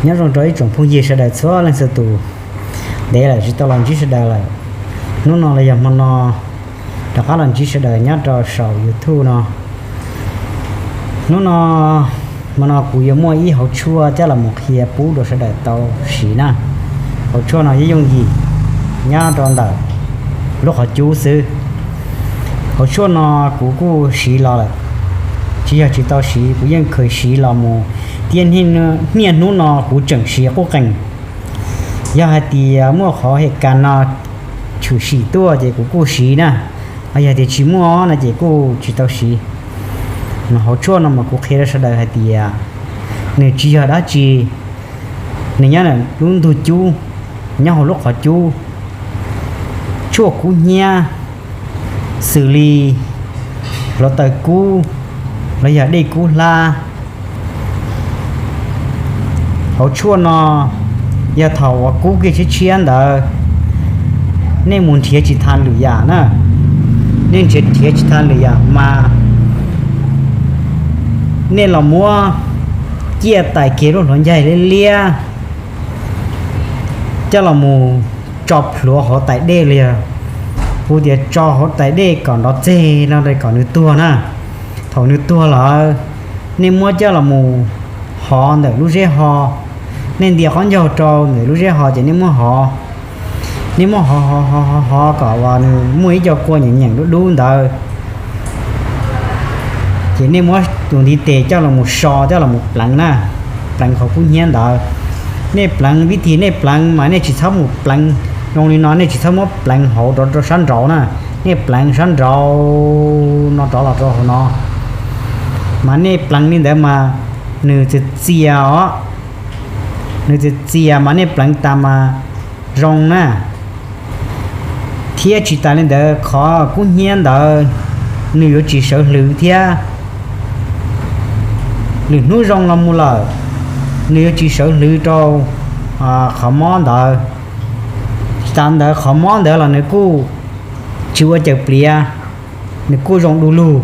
Nyob zoo rau ib tsoom phooj ywg sawv daws txhua leej txhua tus. Ntev lawm tsis tau los ntsib sawv daws lawm. Hnub no los yog hmo no rov qab los ntsib sawv daws nyob rau saum YouTube no. Hnub no, hmo no kuv yuav muaj ib hauv tshuaj coj los mus qhia pub rau sawv daws tau siv na. Hauv tshuaj no yeej yooj yim nyob rau ntawm lub qhov cub xwb. Hauv tshuaj no kuv kuj siv los lawm, tsis yog tsis tau siv, kuv yeej khaws siv los mus thiab niaj hnub no kuv tseem siv qub qees. Yog hais tias muaj qhov hem kas no tshwm sim tuaj ces kuv kuj siv na, yog tias tsis muaj no ces kuj tsis tau siv. Mas hauv tshuaj no mas kuv qhia rau sawv daws hais tias nws tsis yog dab tsi, nws nyob lub ntug cub, nyob hauv lub qhov cub, tshuaj kub hnyiab, xws li hluav taws kub los yog dej kub hlab. Hauv tshuaj no yog thaum uas kub kiag tshiab tshiab ntawd, nej mus nrhiav tsis tau lwm yam na, nej nrhiav tsis tau lwm yam mas nej los muab ciaj tais kiag lub hluav ncaig liab liab coj los mus tso plhuav hauv tais dej li, kuv tias tso hauv tais dej kom nrov txeg no kom nws tuag na. Thaum nws tuag lawm, nej muab coj los mus hov ntawm lub zeb ho. Nej ntias qhov ncauj rau ntawm lub zeb ho ces nej muab hov, nej muab hov hov hov hov kom uas nws muaj ib co kua nyeem nyeem dub dub ntawd, ces nej muab tus ntiv tes coj los mus so coj los mus pleev na, pleev qhov kub hnyiab ntawd. Nej pleev vib thib nej pleev mas nej tsis txhob mus pleev zoo li no, nej tsis txhob muab pleev hauv rov rau sab nraud na, nej pleev sab nraud no rov los rau hauv no. Mas nej pleev li ntawd mas nws txias txias os, nws txias txias mas nej pleev tas mas zoo na. Thiab tsis tas li ntawd qhov kub hnyiab ntawd nws yuav tsis sawv hlwv thiab. Lwm hnub zoo los mus lawm, nws yuav tsis sawv hlwv rau qhov mob ntawd. Tsis tas ntawd qhov mob ntawd los nws kuj tsis ua caws pliav, nws kuj zoo du lug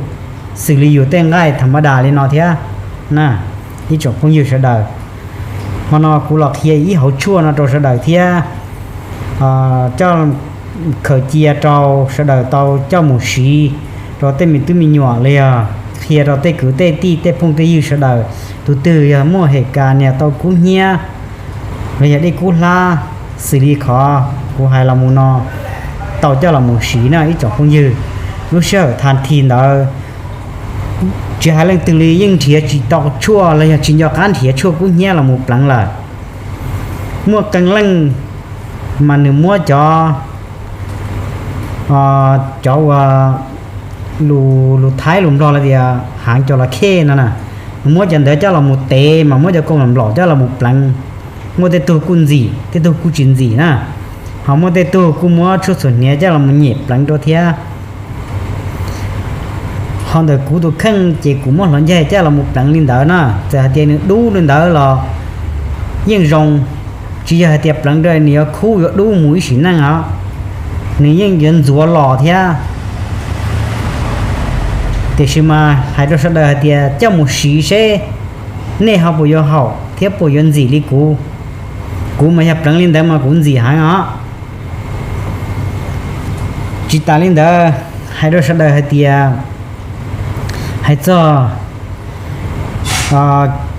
xws li yus tej nqaij tham ma das li no thiab na. Ib tsoom phooj ywg sawv daws, hmo no kuv los qhia ib hauv tshuaj no rau sawv daws thiab coj khaws cia rau sawv daws tau coj mus siv rau tej me tub me nyuam los yog qhia rau tej kwv tej tij tej phooj tej ywg sawv daws. Tus twg yog muaj hem kas niag tau kub hnyiab los yog dej kub hlab xws li qhov kuv hais los mus no, tau coj los mus siv na ib tsoom phooj ywg. Lub sij hawm thas thi ntawd tsis hais leej twg li yeej nrhiav tsis tau tshuaj los yog tsis nco qab nrhiav tshuaj kub hnyiab los mus pleev lawm. Muaj qee leej mas nws muab cov, cov uas lus Thaib lus Nplog lawv tias hav cov los khej no na, nws muab cov ntawd coj los mus tev mas muab cov kua nplaum coj los mus pleev. Muaj tej tug kuj ntxim, tej tug kuj tsis ntxim na. Ho muaj tej tug kuj muab tshuaj txhuam hniav coj los mus nyem pleev rau thiab. Ho ntawm kuv tus kheej ces kuv muab hluav ncaig coj los mus pleev li ntawd na, txawm hais tias nws dub li ntawd los yeej zoo. Tsis yog hais tias pleev rau nws yuav khub yuav dub mus ib sim neej os, nws yeej yuav ntxuav los thiab. Tiam sis mas hais rau sawv daws hais tias coj mus siv seb nej ho puas yuav haum thiab puas yuav ntxim li kuv. Kuv mas yog pleev li ntawd mas kuv ntxim heev os. Tsis tas li ntawd, hais rau sawv daws hais tias, hais txog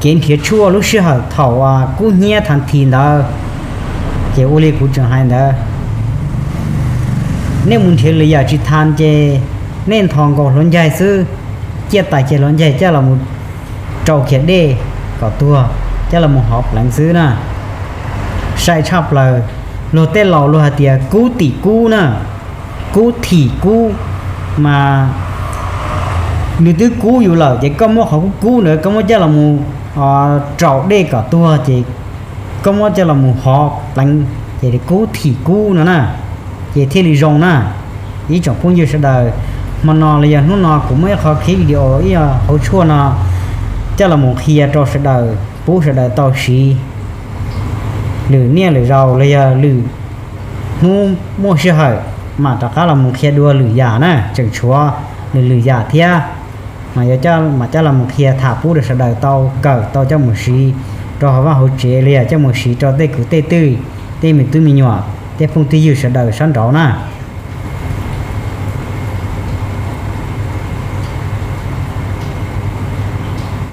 kev nrhiav tshuaj lub sij hawm thaum kub hnyiab thas thi ntawd, ces ua li kuv tseem hais ntawd, nej mus nrhiav lwm yam tsis thas ces nej nthos nkaus hluav ncaig xwb, ciaj tais kiag hluav ncaig coj los mus rau kiag dej kom tuag, coj los mus hov pleev xwb na. Sai tshaj plaws, luag tej laus luag hais tias kub tim kub na, kub thim kub, mas nws twb kub yus lawm ces koj muab qhov kub kub ntawd koj muab coj los mus rau dej kom tuag ces koj muab coj los mus hov pleev ces kub thim kub no na, ces thiaj li zoo na. Ib tsoom phooj ywg sawv daws, hmo no los yog hnub no kuv muab ib qho clip video ib hauv tshuaj no coj los mus qhia rau sawv daws pub sawv daws tau siv lwm niaj lwm zaus los yog lwm hnub muaj sij hawm mam rov qab los mus qhia dua lwm yam na, tseem tshuav lwm lwm yam thiab. Mas yuav coj, mam coj los mus qhia tham pub rau sawv daws tau kawm tau coj mus siv rau hauv vaj hauv tsev los yog coj mus siv rau tej kwv tej tij, tej me tub me nyuam, tej phooj tej ywg sawv daws sab nraud na.